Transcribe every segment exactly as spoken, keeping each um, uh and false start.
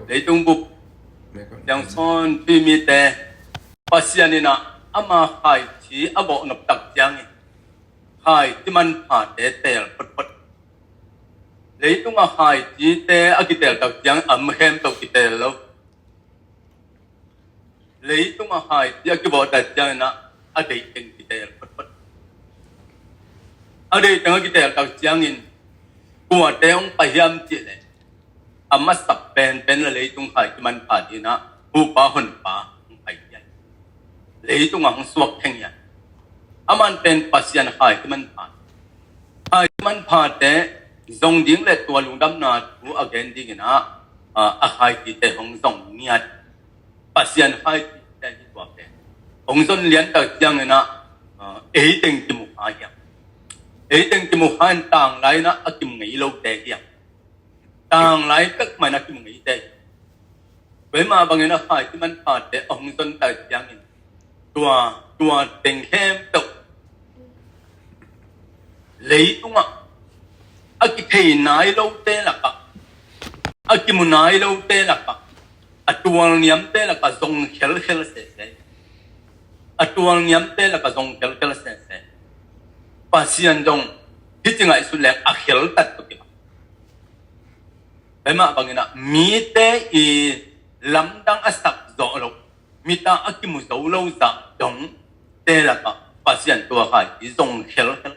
Leitung bup siangsawn tui mite Pasian in ah ama khaici a bawhnop tak ciangin khaici manphate teel photphot. Leitungah khaicite a kiteel tak ciangin a khempeuh kiteel lo. Leitungah khaici a kibawh tak ciangin ah a deih teng kiteel photphot. A deih teng a kiteel tak ciangin kuate hong pai hiam cih leh a masa penpen la leitung khaici manpha dingin ah hupa honpa hong pai hiam. Leitungah hong suak theng hiam. Aman pen Pasian khaici manpha. Khaici manphate zong ding le tua lungdamna thu a gen dingin ah a khaicite hong zong ngiat. Pasian khaicite hi tua pen hong zon lian tak ciangin ah ei teng kimu kha hiam. Ei teng kimu kha in tanglai in ah a kimu ngei lote hiam. Tanglai pek mah in a kimu ngeite. Tua mah bangin a khaici manphate a hong zon tak ciangin tua tua teng khempeuh leitungah a kithei nai lote lakah, a kimu nai lote lakah, a tualniamte lakah zong khelkhel sese. A tualniamte lakah zong khelkhel sese. Pasian zong hih ci ngaihsut leng a kheltat tuk hi. Tua mah bangin ah mite i lamdang a sak zawh loh, mit ah a kimu zo lo zah dongte lakah Pasian tua khaici zong khelkhel.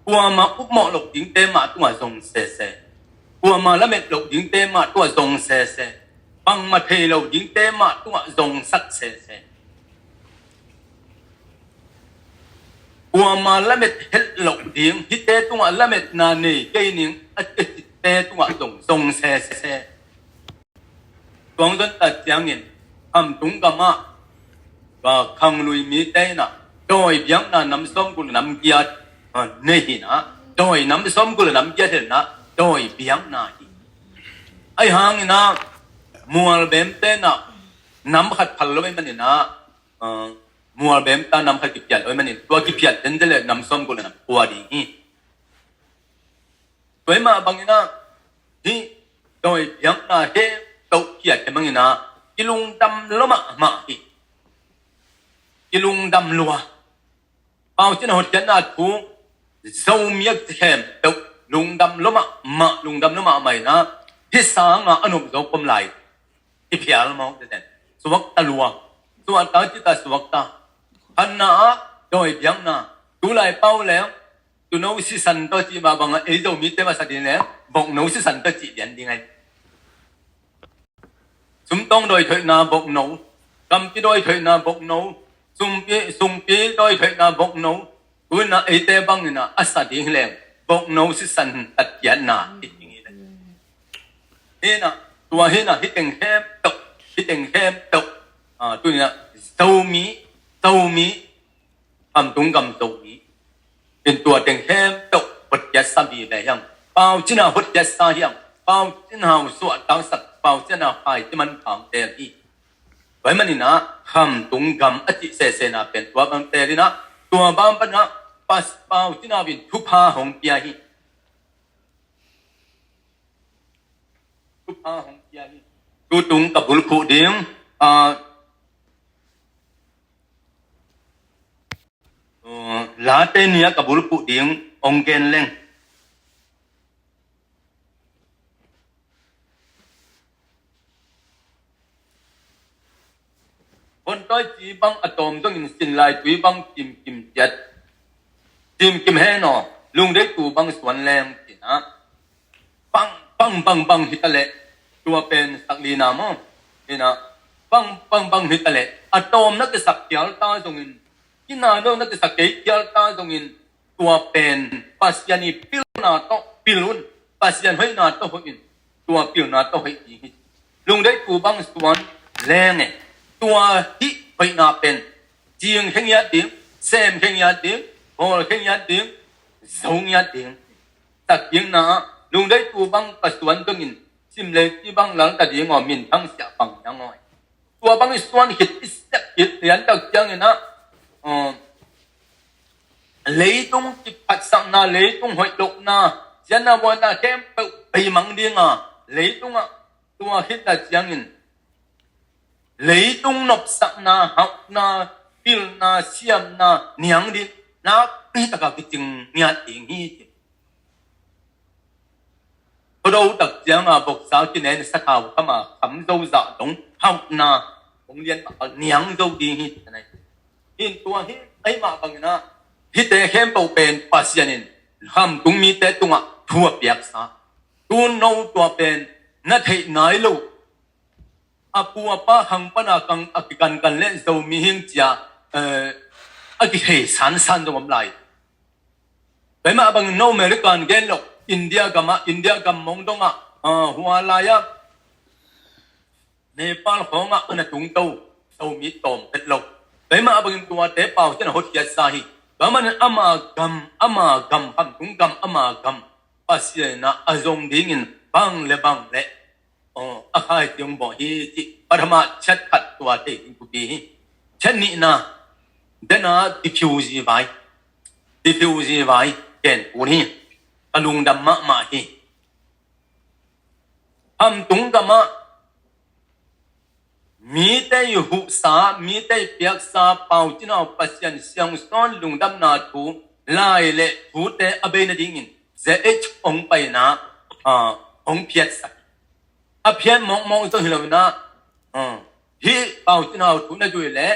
Kuamah upmawh loh dingte mah tungah zong sese. Kuamah lamet loh dingte mah tungah zong sese. Bangmah thei loh dingte mah tungah zong sak sese. Kuamah lamet het loh ding, hihte tungah lametna nei kei ning a cihte tungah zong zong sese. Tua hong zon tak ciangin Khamtung gamah khanglui mite in ah dawi biakna nam sawmguk le nam giat nei hi in ah, dawi nam sawmguk le nam giat hi in ah dawi biakna hi. Ahi hangin ah Mualbemte in ah nam khat phal lo ahih manin ah Mualbemte nam khat kiphiat lo ahih manin tua kiphiat tente le nam sawmguk le nam kua ding hi. Tua mah bangin ah hih dawi biakna khempeuh kiat khempeuh in ah kilungdam lua mahmah hi. Kilungdam lua. Pau Cin a hotkhiatna thu Zomi a khempeuh lungdam lua mahmah, lungdam lua mahmah in ah hih sangah a nop zo pom lai. I phial mawk teten suakta lua. Suakta cita suakta. Khatna ah dawi biakna. Tulai pau leng tuuno sisan tawh cih mah bangah ei Zomite masa ding leng vokno sisan tawh cih lian ding ahi. Sumtawng dawi thoihna vokno, kampi dawi thoihna vokno, sumpi, sumpi dawi thoihna vokno. Tuin ah eite bangin ah a sa ding hi leng vokno sisan tatkhiatna hi ding hi leng. Hi in ah tua hi in ah hih teng khempeuh, hih teng khempeuh tuin ah Zomi, Zomi, Khamtung gam Zomi in tua teng khempeuh hotkhiatsa vive hiam. Pau Cin a hotkhiatsa hiam. Pau Cin a suahtaksak, Pau Cin a khaici manpha hong teel hi. Tua ahih manin ah Khamtung gam a cih sesena pen tua bang teel in ah tua bang pan ah Pau Cin a in thupha hong pia hi. Thupha hong pia hi. Tutung ka bulphuh ding, Late ni a ka bulphuh ding hong gen leng. Hontawi ci bang a tawm dongin sinlai tui bang timkim ciat. Timkim hen aw, lungdei tu bang suan leng ci in ah. Bang, bang, bang, bang hi ta leh. Tua pen sak lina maw. Hi in ah. Bang, bang, bang hi ta leh. A tawm na kisak khial ta zongin. Kina dong na kisak kei khial ta zongin. Tua pen Pasian i pilna tawh pil un. Pasian hoihna tawh hoih in. Tua pilna tawh hoih ding hi. Lungdei tu bang suan leng e. Tua hih hoihna pen cing khengiat ding, sem khengiat ding, bawl khengiat ding, zo ngiat ding. Takikna ah lungdei tu bang ka suan dongin simlei ci bang lal ta ding aw, minthang siah pang dang aw. Tua bang i suan khit i sep khit lian tak ciangin ah leitung kiphatsakna, leitung hoih lohna, siatna buaina khempeuh beimang ding a, leitungah tua khit na ciangin leitung nopsakna, hauhna, pilna, siamna niang ding nakpi taka kicing ngiat ding hi ci. Thaw do tak cianga boksa kinen sathau kama kham zo zah dong hauhna hong lian mah niang zo ding hi ci. Hi in tua hi, ahi mah bangin ah hihte khempeuh pen Pasian in khamtung mite tungah thu a piaksa. Tun no tua pen na theih nai lo, a pu a pa khang pana kang a kikankan le Zomi hing cia, eh, a kikhei sansan zong om lai. Tua mah bangin no American gen lo, India gamah, India gam mong dongah, ah, hua lai-ah Nepal khawngah a na tungto Zomi tawm phet lo. Tua mah bangin tuate pau cian a hotkhiatsa hi. Tua manin ama gam, ama gam, khamtung gam, ama gam Pasian a zong dingin bang le bang le, aw, a khai tiang bawh hi ci. Pathama chat khat tua thei ding thupi hi. Chat nihna, dena refugee vai, refugee vai ken kun hi. Ka lungdam mahmah hi. Khamtung gamah mite i huhsa, mite i piaksa pau cinau Pasian siangsawn lungdamna thu, lai le thute a bei nadingin Z H hong paina, ah, hong phiatsak. A phiat mawkmawk zong hi lo inah, ah, hih pau cinau thu na zui le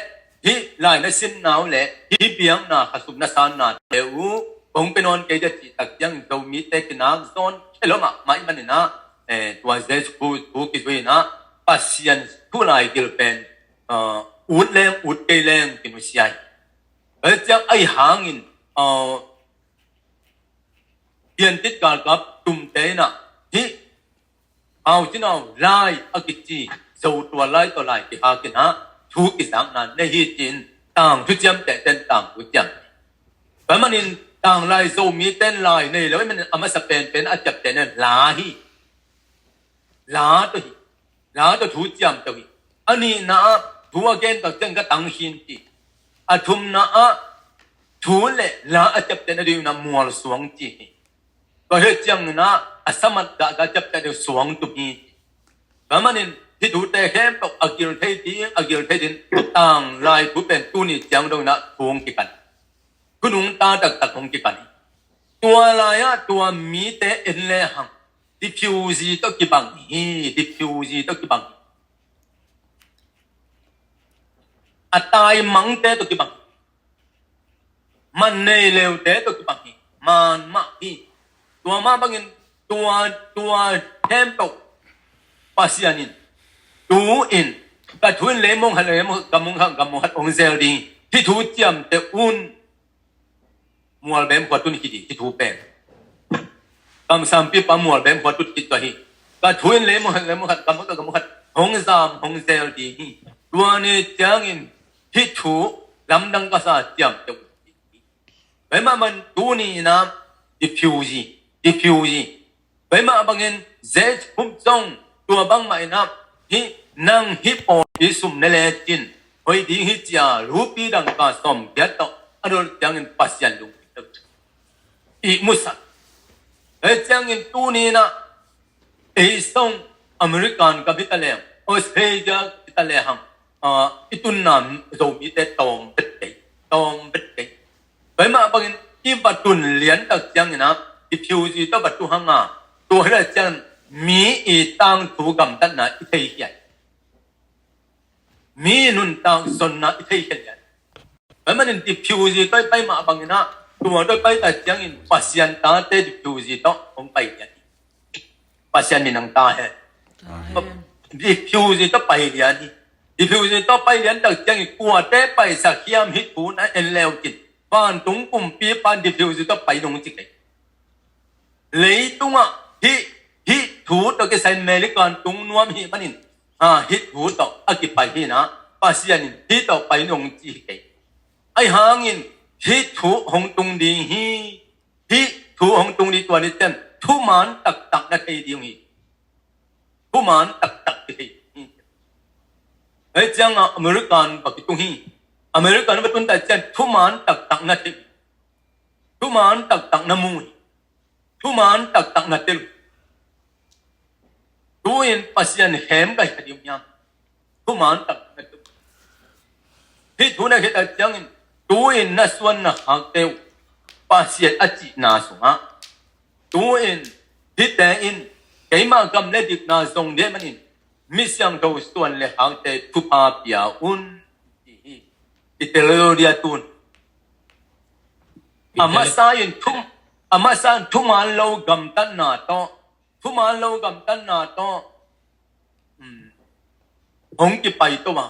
hih lai na sinnau le hih biakna khasum na sanna te uh hong pia nawn kei dih cih tak ciangin Zomite kinak zawn khe lo mahmah i maninah, eh, tua Jesu thu kizui inah Pasian thu lai gil pen, ah, ut leng ut kei leng kinusia hi. Tua ciang ahi hangin, ah, piantit galkap tumte inah hih pau cinau lai a kici Zo tua lai tawh lai kihak inah thu kizakna nei hi ci-in tangthu ciamtehte in tangthu ciam. Tua manin tanglai Zomite in lai nei lo i manin a masa penpen a ciaptehna la hi. La tawh hi. La tawh thu ciamteh hi. A nihna ah thu a gen tak ciang ka tang khin ci. A thumna ah thu le la a ciaptehna ding inah mual suang ci hi. Tua hi ciangin ah a samat dah ka ciapteh ding suang tum hi. Tua manin hih thute khempeuh a gil thei ding, a gil thei ding tanglai thu pen tuni ciang dong inah thu hong kikan. Thu nungta taktak hong kikan hi. Tua lai-ah tua mite en lehang refugee tawh kibang hi, refugee tawh kibang hi. A taimangte tawh kibang hi. Man nei leute tawh kibang hi. Man mah hi. Tua mah bangin tua, tua khempeuh Pasian in tu-in ka thu in leimong khat, leimong khat, gamong khat, gamong khat hong zel ding hi. Hih thu ciamteh un. Mual bem khua tun hi dih, hih thu pen. Kamsangpipa mual bem khua tut hi tua hi. Ka thu in leimong khat, leimong khat, gamong khat, gamong khat hong zam, hong zel ding hi. Tua ni ciangin hih thu lamdang ka sa ciamteh uh. Tua mah bangin tuni inah refugee, refugee. Tua mah bangin Z H hup zong tua bangmah inah hih nang hih pawlpi sum ne lecin hoih ding hi cia lupi dangka sawmgiat tawh a dol ciangin Pasian lungkim i musak. Hih ciangin tuni inah ei song American ka bita leng, Australia ka bita lehang, ah, i tunna Zomite tawm bet kei, tawm bet kei. Tua mah bangin i va tun lian tak ciangin ah refugee tawh va tu hanga, tua hi ciang mi i tangthu gamtatna i thei hian. Mi nuntak zonna i thei khia lian. Tua manin refugee tawh i pai mah bangin ah tua tawh i pai tak ciangin Pasian tate refugee tawh hong pai lian hi. Pasian min hong ta hen. Refugee tawh pai lian hi. Refugee tawh pai lian tak ciangin kuate paisak hiam hih thu na en leu cin. Vantung kumpipa in refugee tawh pai nung ci kei. Leitungah hih, hih thu tawh kisai American tung nuam hih manin, ah, hih thu tawh a kipai hi inah Pasian in hih tawh pai nung ci hi kei. Ahi hangin hih thu hong tung ding hi. Hih thu hong tung ding tua ni ciang thuman taktak na thei ding hi. Thuman taktak kithei hi. Hih ciangah American va kitung hi. American va tun tak ciang thuman taktak na thei. Thuman taktak na mu hi. Thuman taktak na tel. Tu-in Pasian khem ka hi ding hiam? Thuman tak na tum. Hih thu na khit tak ciangin, tu-in na suan na khakte uh Pasian a cihna sungah, tu-in hihte in keimah gam le dikna zong dih manin, mi siangtho suan le khakte thupha pia un, ci hi. I tel lo dia tun. A masa in thum, a masa in thuman lo gamtatna tawh, thuman lo gamtatna tawh, um, hong kipai to a,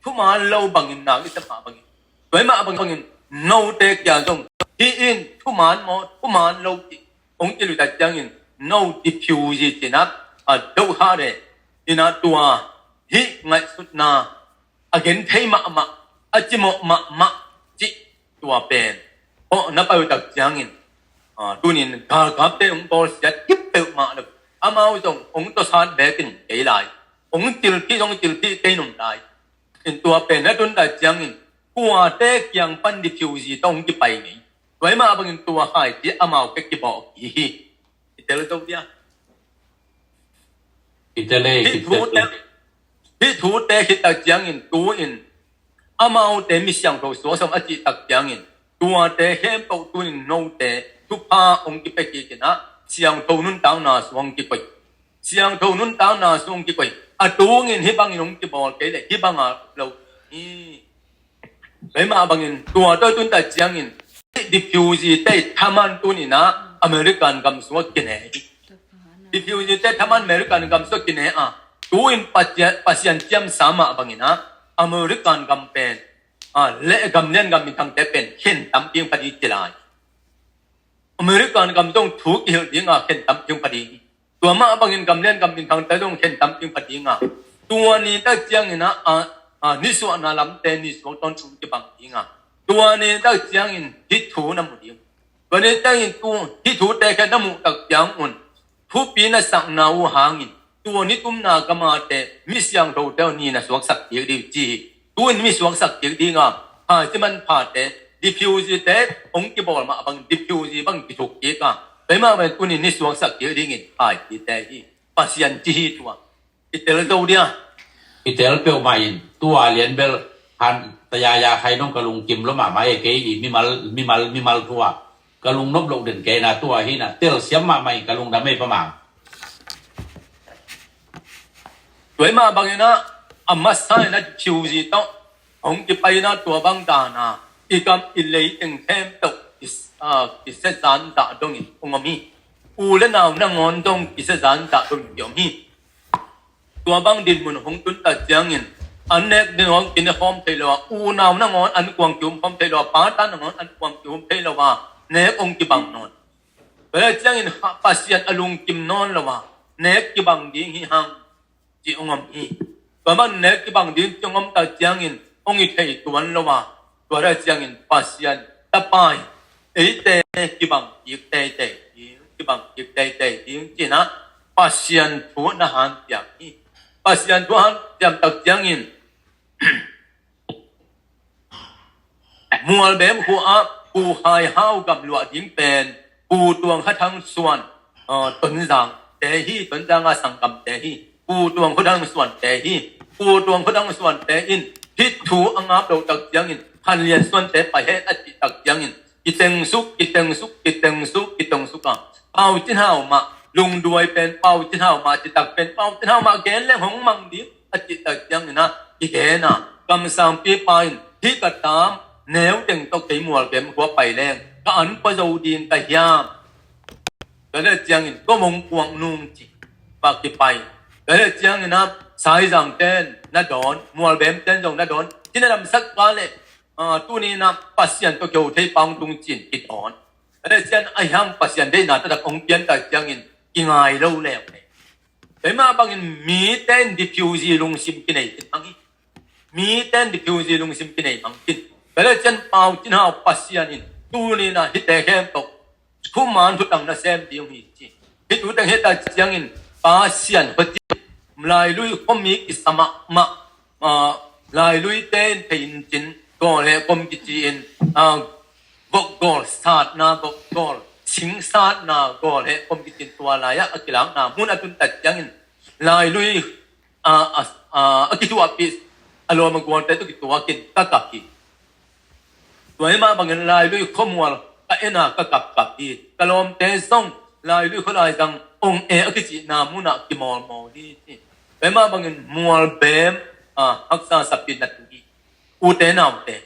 thuman lo bangin na i sa mah bangin, tua mah bangin note kia zong, hih in thuman maw, thuman lo ti hong kilutak ciangin, no diffuse cih na, a, do kha le, ina tua, hih ngaihsutna, a gen thei mahmah, a cimawh mahmah cih tua pen. Aw, na pai uh tak ciangin, a, tunin galkapte hong bawlsiat kip peuhmah lo. Amau zong hong tawsat bekin kei lai. Hong tilkhih zong tilkhih kei nung lai. In tua pen na tun tak ciangin, kuate kiang pan diffuse tawh hong kipai ngei. Tua mah bangin tua hai ci amau ke kibawh kik hi. I tel zo dia. I tel e, hih i tel thute, e. Hih thute khit tak ciangin tu-in amaute mi siangtho suak sawm a cih tak ciangin, tuate khempeuh tunin note thupha hong kipia kik in ah, siangtho nuntakna sung hong kikoih. Siangtho nuntakna sung hong kikoih. A tungin hih bangin hong kibawl kei leh hih banga lo hi. Tua mah bangin tua tawh tun tak ciangin, diffuse te thaman tunin ah American gam sungah kine hi. Diffuse te thaman American gam sungah kine a, tu-in Pasian, Pasian ciamsa mah bangin ah American gam pen, a, le gam lian gam minthangte pen khen tampi hong pha ding ci lai. American gam zong thu kihilh ding a, khen tampi hong pha ding hi. Tua mah bangin gam lian gam minthangte zong khen tampi hong pha ding a, tua ni tak ciangin ah, a, a, nisuahna lamte nisuak tawntung kibang ding a, tua ni tak ciangin hih thu na mu ding. Tua ni ciangin tu, hih thute khempeuh na muh tak ciangun, thupi na sakna uh hangin, tua ni tumna gamate mi siangthote uh ni na suaksak kik ding ci hi. Tu-in mi suaksak kik ding a, hai ci manphate, diffuse te hong kibawl mah bang, diffuse bang kithuk kik a, tua mah bang tunin ni suaksak kik dingin hai cite hi. Pasian ci hi tua. I tel zo dia. I tel peuhmah in, tua lian bel han tayaya khai nong ka lungkim lo mahmah e, kei i mimal, mimal, mimal thu ah ka lungnop loh den kei na, tua hi na telsiam mahmah in ka lungdam e Pa Mang. Tua mah bangin ah, a masa in ah diffuse tawh hong kipai in ah, tua bang dan a i gam i lei teng khempeuh i, a, kisia zan dah dongin hong om hi. U le nau nangawn dong kisia zan dah dongin ki om hi. Tua bang dinmun hong tun tak ciangin, an nek ding hong kine khawm thei lo a, unau nangawn an kuang kihum khawm thei lo a, pata nangawn an kuang kihum thei lo a, nek hong kibang nawn. Tua ciangin Pasian a lungkim nawn lo a, nek kibang ding hi hang ci hong om hi. Tua bang nek kibang ding ci hong om tak ciangin hong i thei tuan lo a, tua ciangin Pasian Tapa in eite kibang kik teitei ding, kibang kik teitei ding ci-in ah Pasian thu na hanciam hi. Pasian thu hanciam tak ciangin Mualbem khua ah Pu Khai Hau gam luah ding pen Pu Tuang Kha Thang Suan, a, Tonzang te hi, Tonzang a sanggamte hi. Pu Tuang Kha Thang Suan te hi. Pu Tuang Kha Thang Suan te in hih thu a ngap loh tak ciangin, Khan Lian Suan te pai hen a cih tak ciangin, kitengsuk, kitengsuk, kitengsuk, kitengsuk a, Pau Cin Hau mah, lungduai pen Pau Cin Hau mah, citak pen Pau Cin Hau mah gen leng hong mang ding a cih tak ciangin ah, i gen a, kamsangpipa in, hih ka tam, neu teng tawh kei Mualbem khua pai leng ka an pua zo ding ka hiam? Tua le ciangin, ko mong kuang nung ci, pa kipai. Tua le ciangin ah, Saizang ten na dawn, Mualbem ten zong na dawn, ci na damsak pa le, a, tuni na Pasian tawh keu thei pa hong tung ci-in kidawn. Tua le ciang a hiang Pasian deihna taktak hong pian tak ciangin kingai lo leng le. Tua mah bangin mite in diffuse lungsim kinei khin mang hi. Mite in diffuse lungsim kinei mang khin. Tua le ciang Pau Cin Hau Pasian in tuni na hihte khempeuh thuman thutang na sem ding hi ci. Hih thu teng hih tak ciangin Pasian khuacin, Lailui khuami kisa mahmah, a, Lailui te in thei in cin, gawl he kom kici in, a, gok gawl satna, gok gawl sing satna, gawl he kom kici in tua lai-ah a kilakna mun a tun tak ciangin Lailui a, a, a, a kituahpih a lawm a gualte tawh kituakin ka kap hi. Tua hi mah bangin Lailui khuamual ka en a ka kapkap hi. Ka lawmte zong Lailui khua laizang ong e a kicihna munah kimawlmawl hi ci. Tua hi mah bangin mualbem a haksa sapin na tu hi. Ute naute,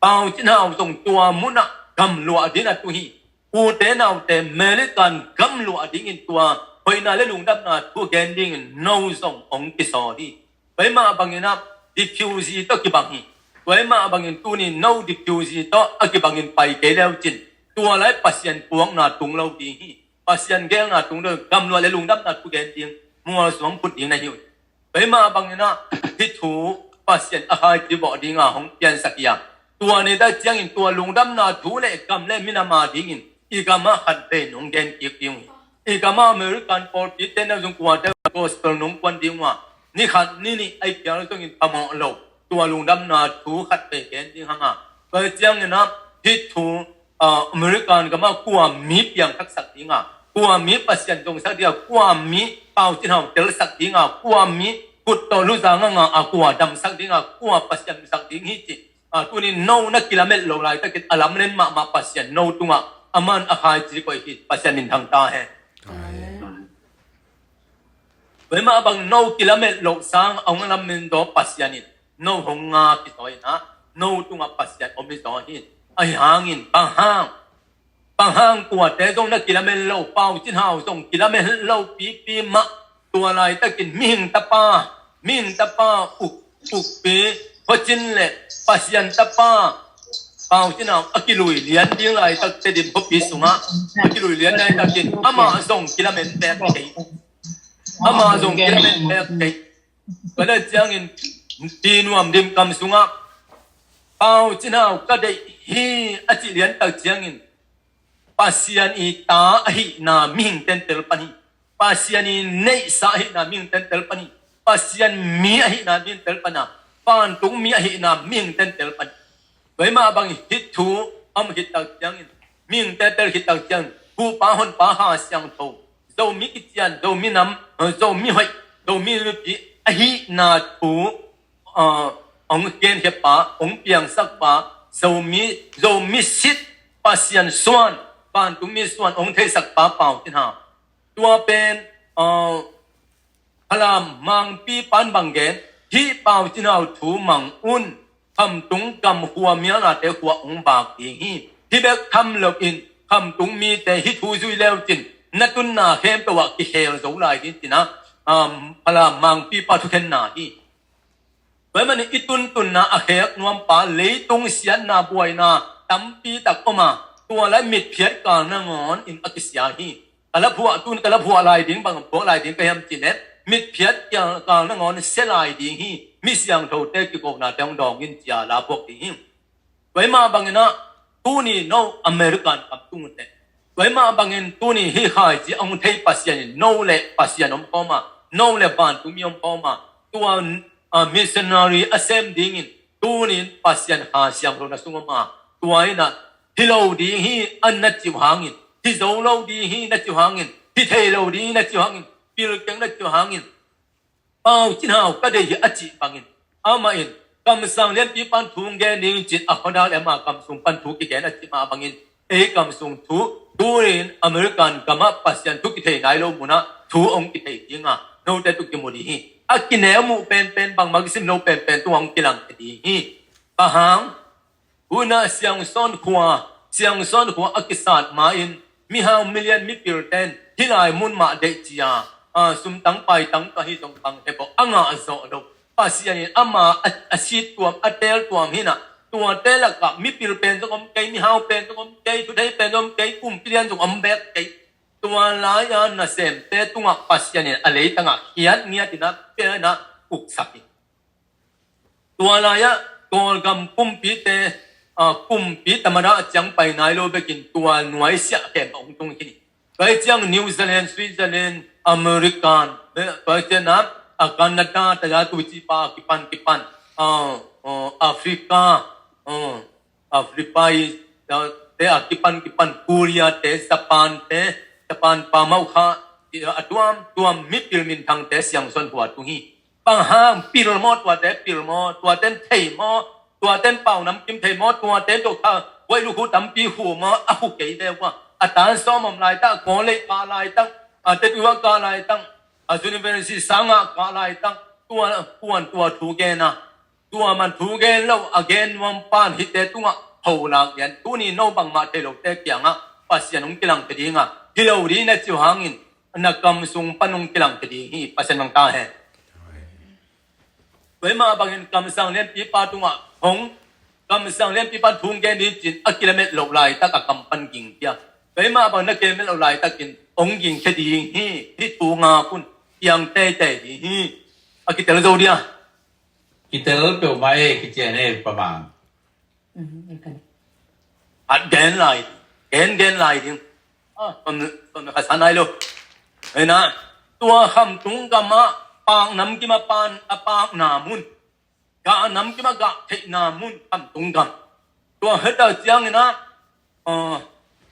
Pau Cin Hau zong tua munah gamluah dingin a tu hi. Ute naute, American gamluah dingin tua hoihna le lungdamna thu gen dingin no zong ong kisawl hi. Tua hi mah bangin ah refugee tawh kibang hi. Tua hi mah bangin tuni no refugee tawh a kibangin pai kei leu cin, tua lai Pasian puakna tung lo ding hi. Pasian geelna tung lo, gamluah le lungdamna thu gen ding, mualsuang phut ding na hi uh hi. Tua hi mah bangin ah hih thu Pasian a khaici vawh dinga hong piansak hi a, tua ni tak ciangin tua lungdamna thu le gam le minam a dingin i gamah khat vei nong gen kik ding uh hi. I gamah American pawlpite na zong kuate gospel nong kuan ding uh a, ni khat ni nih a i pial zongin phamawh lo, tua lungdamna thu khat vei gen ding hang a. Tua ciangin ah hih thu, ah, American gamah kua mi piangthaksak ding a, kua mi Pasian zongsak ding a, kua mi Pau Cin Hau telsak ding a, kua mi kut tawh luzang a ngah a kua damsak ding a, kua Pasian sak ding hi ci. Ah, tuni no na kilamet loh laitakin a lamlen mahmah Pasian no tungah a man a khaici koih hi. Pasian minthang ta hen. Amen. Tua hi mah bang no kilamet loh sang a hong lammen zaw Pasian in no hong nga kizaw in ah, no tungah Pasian om hi zaw hi. Ahi hangin bang hang, bang hang kuate zong na kilamen lo, Pau Cin Hau zong kilamen lo pipi mah, tua laitakin mihing tapa, mihing tapa uk, ukpi, Khuacin le Pasian tapa Pau Cin Hau a kilui lian ding laitak Tedim khuapi sungah a kilui lian laitakin amah zong kilamen pek kei. Amah zong kilamen pek kei. Tua ciangin Pi Nuam Dim kam sungah Pau Cin Hau ka deih hi a cih lian tak ciangin Pasian i ta ahihna mihing ten tel pan hi. Pasian i neihsa ahihna mihing ten tel pan hi. Pasian mi ahihna mihing tel pan a, vantung mi ahihna mihing ten tel pan hi. Tua hi mah bang hih thu a om khit tak ciangin, mihing ten tel khit tak ciangin, Bupa Honpa Kha Siangtho, Zomi kician, Zomi nam, Zomi hoih, Zomi lupi ahihna thu, ah, hong genkhia pa, hong piangsak pa, Zomi, Zomi sit, Pasian suan, vantungmi suan hong theisak pa Pau Cin Hau. Tua pen, ah, Falam Mangpi pan bang gen, hih Pau Cin Hau thu mang un, khamtung gam khua mialnate khua hong vak ding hi. Hih bek tham loin khamtung mite hih thu zui leu cin na tunna khempeuh ah kikhel zo lai ding cin ah, um, Falam Mangpi pa thukhenna hi. Tua ahih manin i tuntunna a khek nuam pa, leitung siatna buaina tampi tak om a, tua lai mitphiat kal nangawn in a kisia hi. Ka la phuah tun, ka la phuah lai ding, bang phuah lai ding ka hiam cih leh, mitphiat kal, kal nangawn sia lai ding hi. Mi siangthote kikopnate hong dawng in ci a la phuak ding hi. Tua hi mah bangin ah tuni no American kam tung uh teh, tua hi mah bangin tuni hih khaici a hong thei Pasian in no le Pasian om khawm a, no le vantungmi om khawm a, tua, ah, missionary a sem dingin tunin Pasian Kha Siangtho na sung om a, tua in ah hi lo ding hi, an na cih hangin, hi zo lo ding hi na cih hangin, hi thei lo ding hi na cih hangin, pil keng na cih hangin, Pau Cin Hau ka deih hi a cih bangin, amah in kamsang lianpi pan thu gen ding cin a khuadal em a, kamsung pan thu kigen a cih mah bangin, ei kamsung thu, tunin American gamah Pasian thu kithei nai lo munah thu hong kithei ding a, note tawh kimu ding hi. A kineu muh penpen, bangmah kisim lo penpen tungah hong kilang ding hi. Bang hang, Hunah Siangsawn khua, Siangsawn khua a kisat ma-in, mihau milian mipil ten hih lai mun mah deih cia, a, sumtang paitang ka hi zong bang he bawh a ngah zawh lo. Pasian in ama a, a sit tuam, a teel tuam hinah, tuate lakah mipil pen zong om kei, mihau pen zong om kei, thuthei pen zong om kei, kumpi lian zong om bek kei. Tua lai-a nasemte tungah Pasian in a leitangah khiat ngiat inah, pianah uksak hi. Tua lai-ah Kawlgam kumpite, a, kumpi tamada a ciang pai nai lo bekin tua nuaisiah khempeuh hong tung khin hi. Tua hi ciang New Zealand, Switzerland, American, eh, tua hi ciang a, a Canada, tua tuicipa kipan kipan, a, a, Africa, a, Africa i, a, te a kipan kipan, Korea te, Japan te, Japan pa mauh kha, a tuamtuam mipil minthangte Siangsawn khua tung hi. Bang hang pil maw, tuate pil maw, tuate thei maw, tuate pau namkim thei maw, tuate dok kha guai lukhu tampi khu maw, a khu kei ve ua. A tan sawm om laitak, kawlei kah laitak, a tetua kah laitak, a university sangah kah laitak, tua kuan tua thu gen a, tua man thu gen lo a gen nuam pan hihte tungah ho lak lian. Tuni no bangmah thei lote kiangah Pasian hong kilang thei dinga, hi lo ding na cih hangin na kam sung pan hong kilang thei ding hi. Pasian bang ta hen. Tua hi mah bangin kamsang lianpipa tungah hong, kamsang lianpipa thu hong gen ding cin a kilamet loh laitak a kam pan ging tia. Tua hi mah bang na kilamet loh laitakin hong ging khia ding hi. Hih thu ngak un, piang teitei ding hi. A kitel zo dia. Kitel peuhmah e, kician e, pamang. At gen lai, gen gen lai ding. Ah, kon kon kha sa nai lo. Hei na, tua Khamtung gamah pak namkim a pan a pakna mun, gah namkim a gah theihna mun Khamtung gam. Tua heta ciangin ah, ah,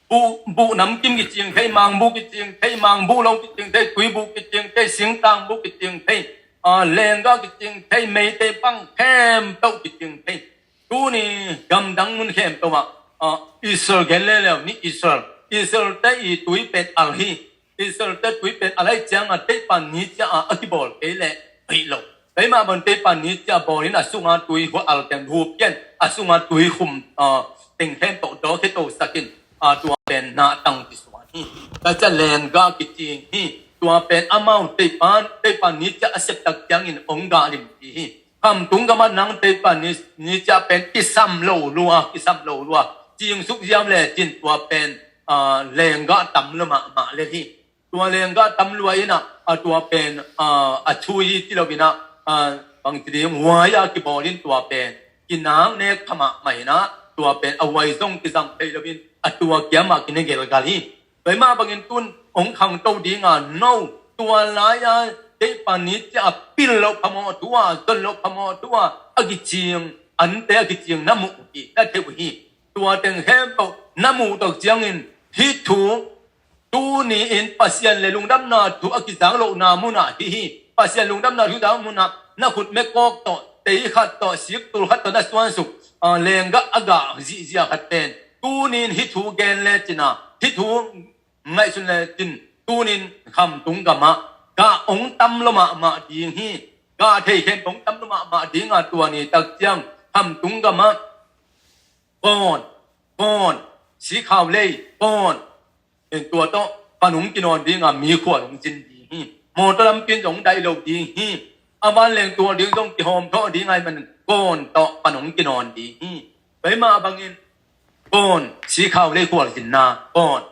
buh, buh namkim kicing thei, mangbuh kicing thei, mangbuh lo kicing thei, tuibuh kicing thei, singtangbuh kicing thei, ah, lenggah kicing thei, Meitei pang khempeuh kicing thei. Tuni gamdang mun khempeuh ah, ah, Israel gen leleu ni Israel. Israel te i tui pen al hi. Israel te tui pen al ahih ciangin teipan ni cia a kibawl kei leh hoih lo. Tua hi mah bang teipan ni cia bawl in a sunga tui hua al teng hup kian, a sunga tui khum, ah, teng khempeuh daw khia to sakin, ah, tua pen na tang kisuan hi. Tua cia lenggah kicing hi. Tua pen amau teipan, teipan ni cia a sep tak ciangin hong gah lim ti hi. Khamtung gamah nang teipan ni, ni cia pen kisam lo lua, kisam lo lua. Cingsuk ziam le cin tua pen, ah, lenggah tam lo mahmah le hi. Tua lenggah tam lua in ah, a tua pen, ah, a chui hi ti lo in ah, ah, bang ti ding, huai a kibawl in tua pen kinak nek kha mahmah in ah, tua pen a huai zong kizang thei lo in a tua kiamah kine gelgal hi. Tua hi mah bangin tun hong khangto dinga no, tua lai-a teipan ni cia a pil loh phamawh thu a, zon loh phamawh thu a, a kicing, ante a kicing na muh uh hi, na thei uh hi. Tua teng khempeuh na muh tak ciangin hih thu tuni-in Pasian le lungdamna thu a kizang lohna munah hih hi. Pasian lungdamna thu zang munah na khut mekawk tawh, tei khat tawh, siktul khat tawh na suansuk, ah, lenggah a gah zihziah khat pen tuni-in hih thu gen le cina, hih thu ngaihsun le cin, tuni-in Khamtung gamah gah hong tam lo mahmah ding hi. Gah thei khen hong tam lo mahmah dinga tua ni tak ciang Khamtung gamah kawn, kawn, sikhau lei, kawn. Tua tawh pan hong kinawn dinga mi khual hong cin ding hi. Mawtaw lampi in zong daih lo ding hi. A vanleng tual ding zong kihawm thawh ding ahih manin kawn tawh pan hong kinawn ding hi. Tua hi mah bangin kawn, sikhau lei khual cinna, kawn.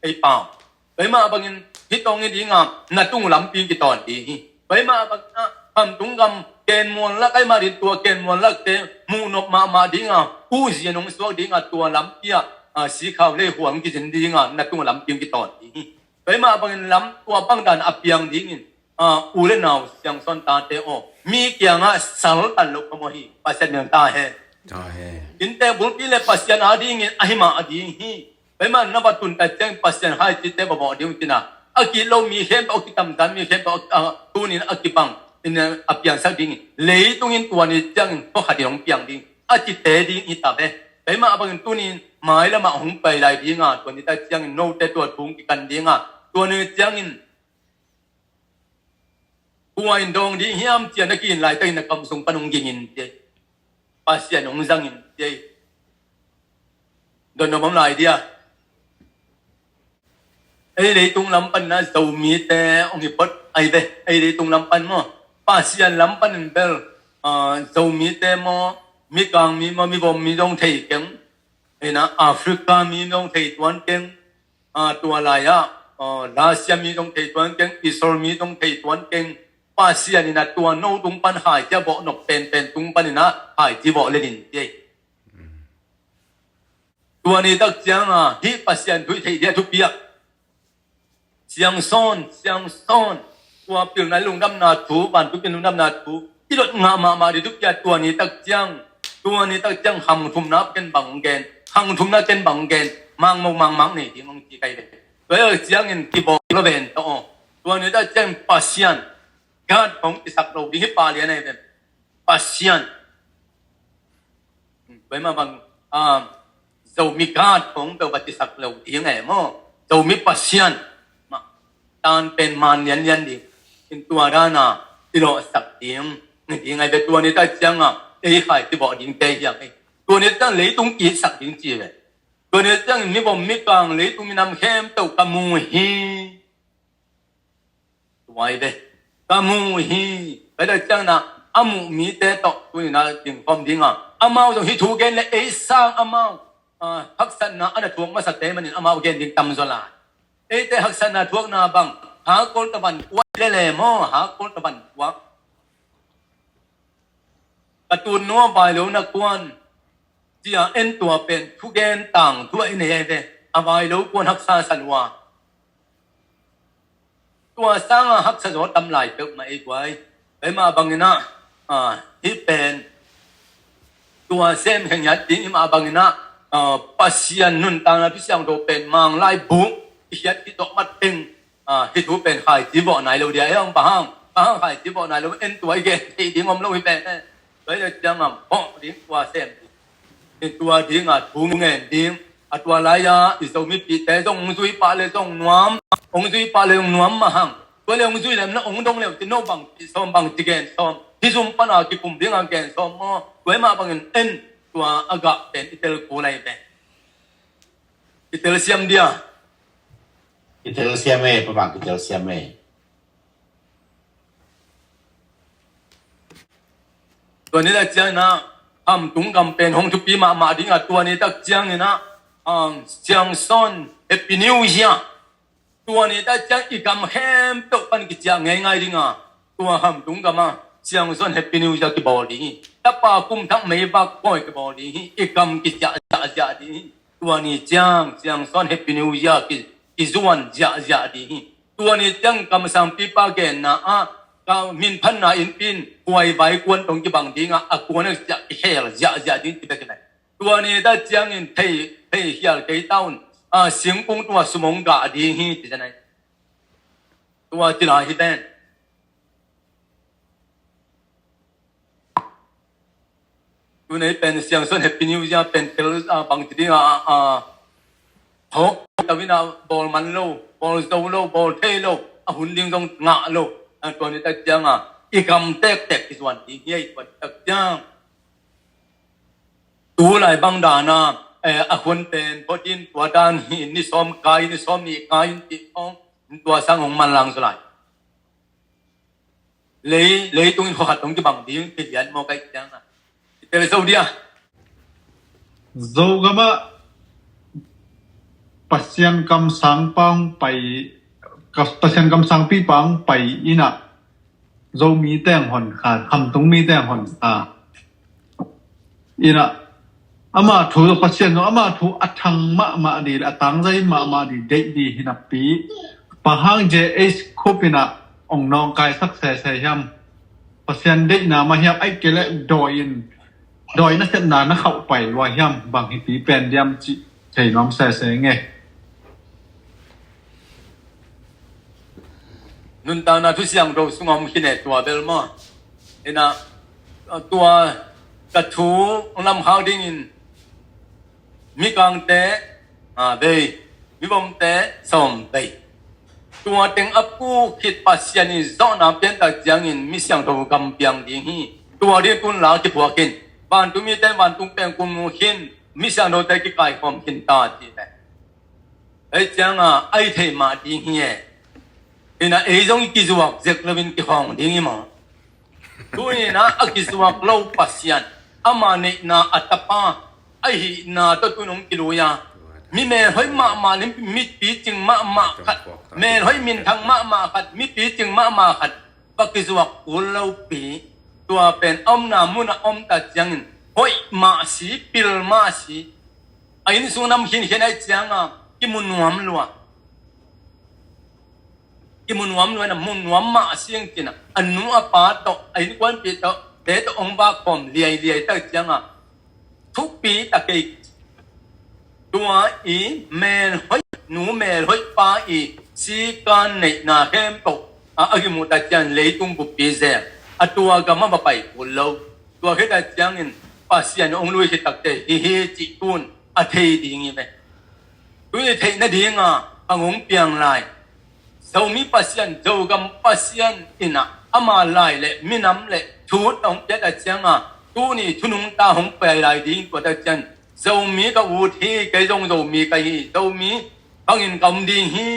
Ei pau. Tua hi mah bangin hih tawng hi dinga na tung lampi in kitawn ding hi. Tua hi mah bangin ah Khamtung gam kenmuan lak ahih mah ding tua kenmuan lakte muhnop mahmah dinga, uh zia nong suak dinga tua lampi ah, ah, sikhau lei khual hong kicin dinga na tung lampi in kitawn ding hi. Tua hi mah bangin lam tua bangdan a piang dingin, ah, u le nau Siangsawn tate aw, mi kiangah saltan loh phamawh hi. Pasian min ta hen. Ta hen. Innte bulpi le Pasian a dingin ahi mah a ding hi. Tua hi mah na va tun tak ciang Pasian hai cite va bawh ding uh cina, a kit lo mi khempeuh, a kitamzan mi khempeuh, ah, tuni-in a kibang in a piangsak dingin leitungin tua ni ciangin khuakhat in hong piang ding a cite ding hi ta ve. Tua hi mah bangin tuni-in mailamah hong pai lai dinga, tua ni tak ciangin note tua thu hong kikan dinga, tua ni ciangin kua in dawng ding hiam ci-a na ki-in laitakin na kam sung pan hong gingin ci ei. Pasian hong zangin ci ei. Don nuam lai dia. Ei leitung lam pan na Zomite hong hi phot ai ve. Ei leitung lam pan maw, Pasian lam panin bel, ah, Zomite maw, Mikang mi maw, Mivom mi dong thei keng. Ei na Africa mi dong thei tuan keng. Ah, tua lai-ah, ah, Russia mi dong thei tuan keng, Israel mi dong thei tuan keng. Pasian in a tua no tung pan hai cia bawh nop penpen tung panin a hai ci bawh lenin ci ei. Tua ni tak cianga hih Pasian thu i theih dia thupiak. Siangsawn, Siangsawn. Tua pilna lungdamna thu, vantung pilna lungdamna thu i lot ngah mahmah ding thupiak. Tua ni tak ciang, tua ni tak ciang khangthumna ken bang gen, khangthumna ken bang gen, mangmok mangmang nei ding hong ci kai ve. Tua hi ciangin kibawl lo ven tawh aw. Tua ni ta ciang Pasian, God hong kisak lo ding hi pah lian ahi ve. Pasian. Tua mah bang, ah, Zomi God hong peuh va kisak lo ding ahi maw. Zomi Pasian. Mah, tan pen man lianlian ding. In tua dana i lawhsak ding. Ding ahi ve tua ni ta cianga. Ei khai kibawh ding te hiang ei. Tua ni ta ciang leitung kisak ding ci ve. Tua ni ta ciang mi vom mi kang leitung minam khempeuh ka mu hi. Tua hi ve. Ka mu hi. Tua hi ta ciangin a muh mite tawh tuni-in a dingkhawm dinga. Amau zong hih thu gen le ei sang amau, ah, haksatna a na thuak masate manin amau gen ding tamzaw lai. Eite haksatna thuakna bang. Hakol tavan kuak lele maw. Hakol tavan kuak. Ka tun nua vai lo na kuan. Cia en tua pen thugen tangthu a i nei ahi ve. A vai lo kuan haksa sa lua. Tua sanga haksa zaw tam lai peuhmah ei guai. Tua mah bangin a, ah, hih pen tua sem khen hiat ding i mah bangin a, ah, Pasian nuntakna Kha Siangtho pen Manglai buk i hiat i tawh mat teng. Ah, hih thu pen khaici vawh nai lo dia, eh, bang hang, bang hang khaici vawh nai lo, en tua i gen theih ding om lo hi pen, eh. Tua hi le ciangam, vawh ding tua sem ding. Hih tua ding a thu ngen ding. A tua lai-a i Zomipihte zong hong zui pah le zong nuam, hong zui pah le zong nuam mah hang. Tua le hong zui lem na hong dong le hong ci no bang ci sawm bang ci gen sawm. Hih zum pana kikum ding a gen sawm maw. Tua hi mah bangin en tua a gah pen i tel kul lai pen. I tel siam dia. Kitel siam e, pa bang kitel siam e. Tua ni tak ciangin a, Khamtung gam pen hong thupi mahmah ding a, tua ni tak ciangin a, um, Siangsawn Happy New Year. Tua ni tak ciang i gam khempeuh pan kiciah ngeingai ding a, tua Khamtung gam a, Siangsawn Happy New Year kibawl ding hi. Tapa kum thak meivak pawi kibawl ding hi, i gam kiciah ziahziah ding hi. Tua ni ciang, Siangsawn Happy New Year ki, kizuan ziahziah ding hi. Tua ni ciang kamsangpipa genna ah, ka minphatna innpi in, kuai vai kuan tong kibang ding ah, a kuan ah ziah, i khel ziahziah ding ci bek hi nai. Tua ni ta ciangin thei, thei khial kei ta un, a, singkung tua sum hong gah ding hi ci ta nai. Tua ci lai hi pen. Tunei pen Siangsawn Happy New Year pen tel, ah, bang ci ding a, ah, hawk tawin a bawl man lo, bawl zo lo, bawl thei lo, a hun ding zong ngah lo. Ah, tua ni tak ciang a, i gam tektek i zuan ding hi ei tua ni tak ciang. Tu lai bang dan a, eh, a hun pen, pawtin tua dan hi, ni sawm kai, ni sawm nih kai, ti ong, tua sang hong manlang zaw lai. Lei, leitungin khuakhat hong kibang ding, kilian maw kai ciang a. Kitel zo dia. Zogam ah Pasian kamsangpa hong pai, ka-, Pasian kamsangpipa hong pai in a, Zomi teng hon kha, Khamtung mi teng hon kha. Ina, ama thu, Pasian zong ama thu a thang mahmah dih, a tangzai mahmah dih, deih dih hi napi. Bang hang J H Khup ina ong nawngkaisak sese hiam. Pasian deihna mah hiam, ai kei leh dawi in, dawi na setna na khauh pai lua hiam, bang hipi pen diam cih thei nuam sese nge. Nuntakna Thu Siangtho sungah om khin e tua bel maw. Ina, tua ka thu lamkhak dingin mikangte, a, vei, mivomte sawm vei. Tua teng a puk khit Pasian in zawhna piantak ciangin mi siangtho gam piang ding hi. Tua ding tun la kiphuak khin. Vantung mite vantung pengkul mu khin. Mi siangthote kikaikhawm khin ta ti le. Ei cianga, ei thei mah ding hi e. Ina ei zong i kizuak zek loin kikhawng ding hi maw. Tu ina a kizuak lo Pasian. Ama neihna a tapa. A hihna tawh tun hong kilui a. Mi melhoih mahmah le mi picing mahmah khat. Melhoih minthang mahmah khat. Mi picing mahmah khat. Va kizuak kul lopi. Tua pen a omna munah om ta ciangin. Hoih mah si, pil mah si. A inn sung nam khinkhin ai cianga kimu nuam lua. Kimu nuam lua na mu nuam mah a siang cina. A nu a pa tawh, a innkuanpih tawh, te tawh ong va khawm liailiai tak cianga. Thupi ta kei. Tua i melhoih, nu melhoih pa i sikan neihna khempeuh a, a kimuh tak ciang leitung buppi zel a, tua gam a va pai kul lo. Tua khit tak ciangin Pasian hong lui khit takteh hih hi cih tun a thei ding hi ve. Tuni theih nadinga a hong piang lai Zomi Pasian, Zogam Pasian in ah ama lai le minam le thu tawh hong piak a cianga tuni thu nungta hong pai lai ding tua tak ciang Zomi ka ut hi, kei zong Zomi ka hi, Zomi bangin ka om ding hi,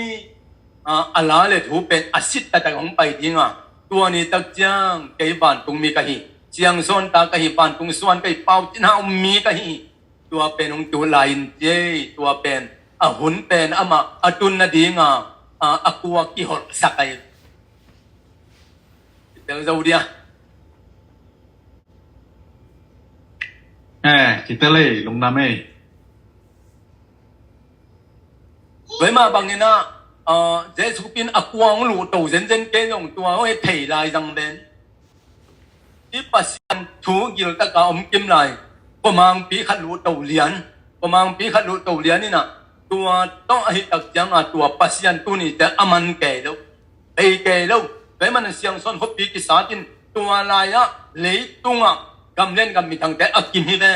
a, a la le thu pen a sit taktak hong pai dinga tua ni tak ciang kei vantungmi ka hi, siangsawnta ka hi, vantung suan ka hi, pau cina om mi ka hi. Tua pen hong tu lai in ci ei, tua pen a hun pen amah a tun nadinga a, a kua kiholhsak ahi. Tel zo dia. Eh, kitel ei, lungdam ei. Tua mah bangin ah, a, Jesu pen a kua hong luhto zenzen kei zong tua hong thei lai zang ven. Hih Pasian thu giltaka om kim lai, khuamangpi khat luhto lian, khuamangpi khat luhto lian in ah, tua tawh ahi tak cianga tua Pasian tuni ciang a man kei lo, bei kei lo. Tua ahih manin siangsawn khuapi kisat in tua lai-ah leitungah gamlian gam minthangte a kim hi ve.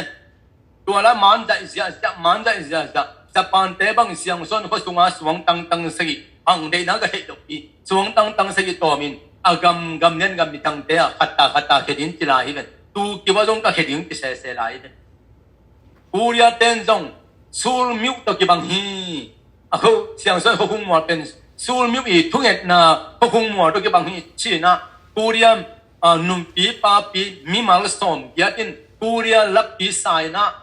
Tua lai man zaih ziahziah, man zaih ziahziah. Japan-te bang siangsawn khua sunga suang tangtang sagih, bang deihna ka theih loh hi. Suang tangtang sagih tawmin a gam, gamlian gam minthangte ah khatta khatta khia ding ci lai hi ven. Tu kiva zong ka khia ding ci sese lai hi ven. Korea ten zong sulmiuh tawh kibang hi. A kho siangsawn khuakhung mual pen sulmiuh i thungetna khuakhung mual tawh kibang hi. Cina Korea, a, numpi papi mimal sawm giat in Korea lakpi saina,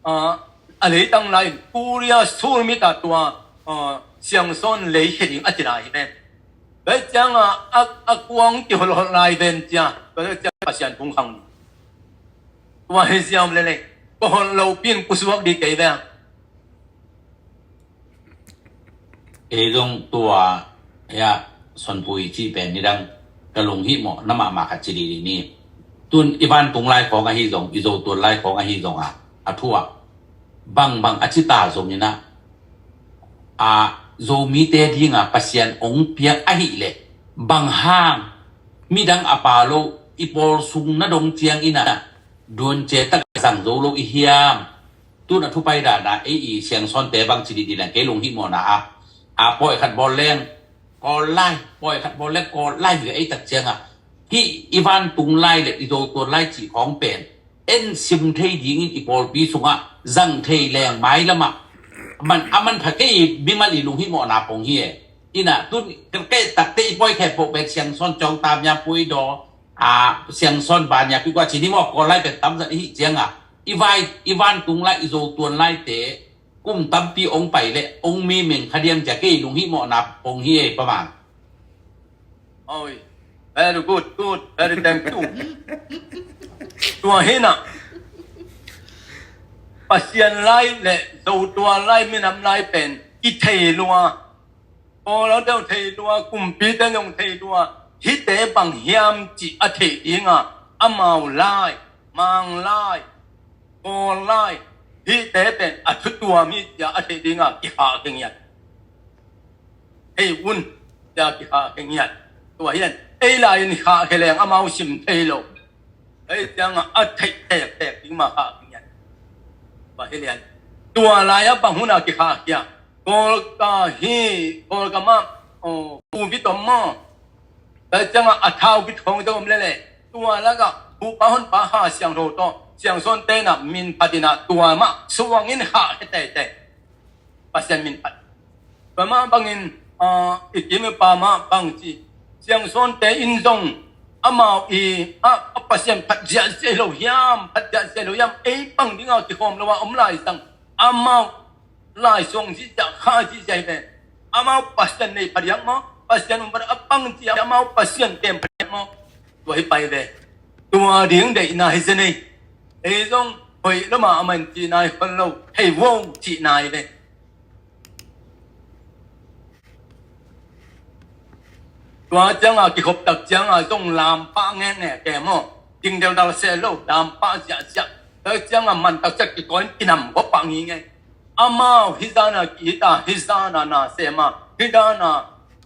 a, a leitang lai in Korea sulmit ah tua, a, siangsawn lei khia ding a ci lai hi ven. Tua cianga a, a kua hong kiholhholh lai ven cia, tua ciang Pasian phungkhang ding. Tua hi ziau lelei, ka holh lopi in kusuak ding kei ve. Ei zong tua, ya, Sonpui cih pen nidang ka lunghihmawh na mahmah khat ci didi ni. Tun i vantung lai khawng ahi zong, i Zotual lai khawng ahi zong a, a thu ah bangbang a cita zongin ah, a, Zomite dinga Pasian hong piak ahih leh bang hang midang a pa lo i pawl sung na dong ciangin ah duan ciatak zang zo lo i hiam? Tun a thupai dana ei i siangsawnte bang ci didi leng kei lunghihmawhna a, a, pawikhat bawl leng Kawl lai, pawikhat bawl leng Kawl lai hi ei tak cianga hih i vantung lai le i Zotual lai cih khawng pen en sim thei dingin i pawlpi sungah zang thei leng mailamah man a manpha kei mimal i lunghihmawhna pong hi e. Inah tun kei takte i pawi khempeuh pen siangsawn cawngta mia puidaw, a, siangsawn bania pikua cini maw Kawl lai pen tamzat i hih cianga i vai, i vantung lai i Zotual laite kum tampi ong pai le ong mimeng khadiam cia kei lunghihmawhna pong hi ei pamang. Oi, very good, good, very thank you. Tua hinah Pasian lai le Zotual lai minam lai pen kithei lua. Kawl a deuh thei lua, kumpite zong thei lua. Hihte bang hiam cih a theih dinga amau lai, Mang lai, Kawl lai, hihte pen a thutuam hi cia a theih dinga kikhah khe ngiat. Hei un cia kikhah khe ngiat. Tua hian ei lai in khah khe leng amau sim thei lo. Hei cianga a theih tektek ding ma khah khe ngiat. Tua hi lian. Tua lai a bang huna kikhah khia. Kawlka hi, Kawlka mah, oh, pu vitom maw. Tua cianga a thau vit khawng te om lele. Tua laka pupa honpa ha siangtho tawh siangsawn tenah min phatinah tua mah suangin khah khe teitei. Pasian min phat. Tua mah bangin, ah, i kim i pa mah bang ci. Siangsawnte in zong amau i, a, a Pasian phat ziahziah lo hiam, phat ziahziah lo hiam, ei bang dinga kikhawm lo a om lai sang. Amau lai suang zihziah, kha zihziah hi ve. Amau Pasian nei phadiak maw? Pasian um phadiak a pang ci a amau Pasian kem phadiak maw? Tua hi pai ve. Tua ding deihna hi zen ei. Ei zong hoih lama a man cihna hi khol lo. Hei vo cihna hi ve. Tua cianga kikhop tak cianga zong lampah ngekngek ke maw? Ding deldal seh lo, lampah ziahziah. Tua cianga man tak ciah kikawi in kinam gop pah ngingei. Amau hih zana ki-it a, hih zana na sem a, hih zana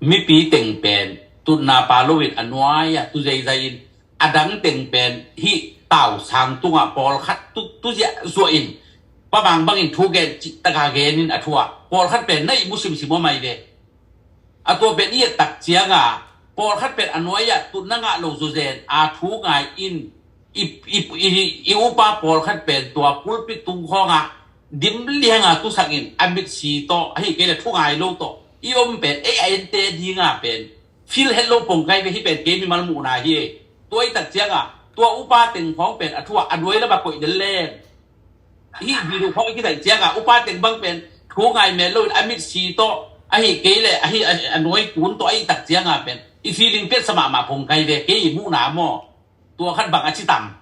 mipi teng pen tutna pa loin a nuai-ah tu zeizai in, a dang teng pen hih tausang tungah pawlkhat tu, tu ziahzuah in, Pa Mang bangin thu gen cih taka genin a thu ah pawlkhat pen na ihmu simsim aw mai ve. A tua pen i et tak cianga pawlkhat pen a nuai-ah tutna ngah lo zuzen a thu ngai in, i, i, i, i upa pawlkhat pen tua pulpit tung khawngah dim lianga tusangin a mitsi tawh ahi kei le thu ngai lo tawh i om pen ei a ente dinga pen feel het lo pong kai ve. Hih pen kei mimal muhna hi. Tua i tak cianga tua upa teng khawng pen a thu ah a nuai lamah koih del leng, hih video khawng i kizaih cianga upa teng bang pen thu ngai mel loin a mitsi tawh ahi kei le ahi a, a nuai kun tawh a i tak cianga pen i feeling piatsa mahmah pong kai ve, kei i muhna maw. Tua khat bang a ci tam.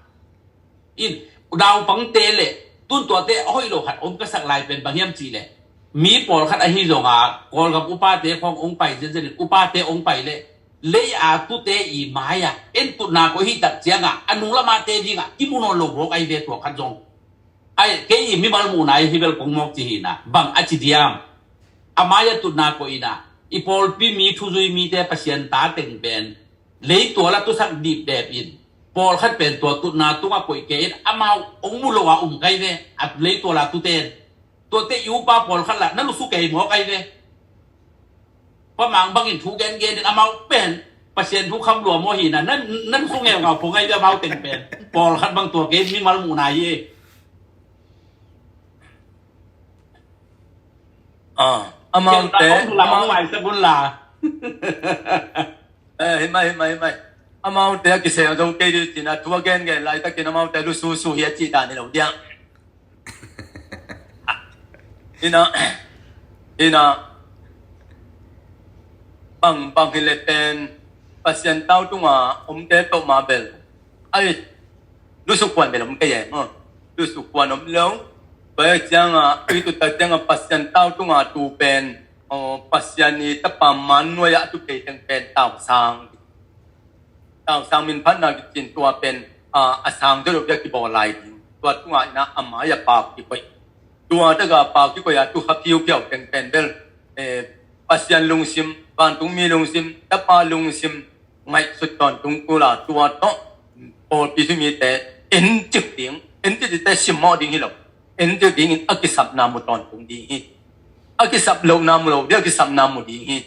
In, naupangte le tun tuate a hoih lo khat om ka sak lai pen bang hiam cih leh, mi pawlkhat ahi zonga Kawlgam upate khawng ong pai zenzen in upate ong pai le lei a tute i mai-ah en tutna koih hih tak cianga a nung lamate dingah i mu nawn lo bawk ai ve tua khat zong. Ai, kei i mimal muhna i hi bel kong mawk ci hina bang a ci diam. A mai-ah tutna koih ina i pawlpi mi thuzui mite Pasian ta teng pen leituala tusak dipdep in pawlkhat pen tua tutna tungah koih kei in amau ong mu lo a um kai ve. A leituala tuten tuate i upa pawlkhat lah na lusu kei mawk ai ve. Pa Mang bangin thu gengen in amau pen Pasian thu kham lua maw hina nan, nan khu ngeungau pong ai ve amau teng pen. Pawlkhat bang tua kei mimal muhna hi. Ah, amaute, amau ngai sabun la. Eh, himai, himai, himai. Amaute a kisel zo kei di cina thu a gengen laitakin amaute lususu hi a cih dan hi lo dia. Ina, ina, bang, bang hi le pen Pasian tau tunga omte tawh ma bel ai, lusukhuan bel om kei e maw. Lusukhuan om lo. Pai cianga i tuta cianga Pasian tau tunga tu pen, aw, Pasian i tapa man nuai-ah a tu kei teng pen tausang, tausang min phatna kicin tua pen, a, a sang deuh deuh bia kibawl lai ding. Tua tungah ina a mai-ah pau kikoih. Tua taka pau kikoih a tu kha phiuphiau teng pen bel, eh, Pasian lungsim, vantungmi lungsim, tapa lungsim ngaihsut tawntung kula tua tawh pawlpi thumite en cik ding, en cik dingte simmawh ding hi lo. En cik dingin a kisapna mu tawntung ding hi. A kisap lohna mu lo ding, a kisapna mu ding hi.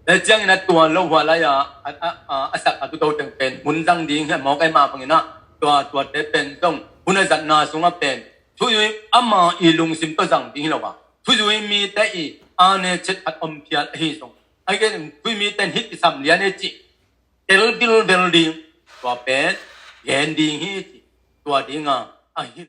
Le ciangin a tua lo hua lai-a, a, a, a, a sak a tuto teng pen hun zang ding hi a mawk ai mah bangin a tua, tuate pen zong hun a zatna sungah pen thuzui ama i lungsim tawh zang ding hi lo a, thuzui mite i a ne chet at om phial ahi zong, a gen thuzui mite in hih kisam lian e cih tel bilbel ding, tua pen gen ding hi cih, tua dinga a hi.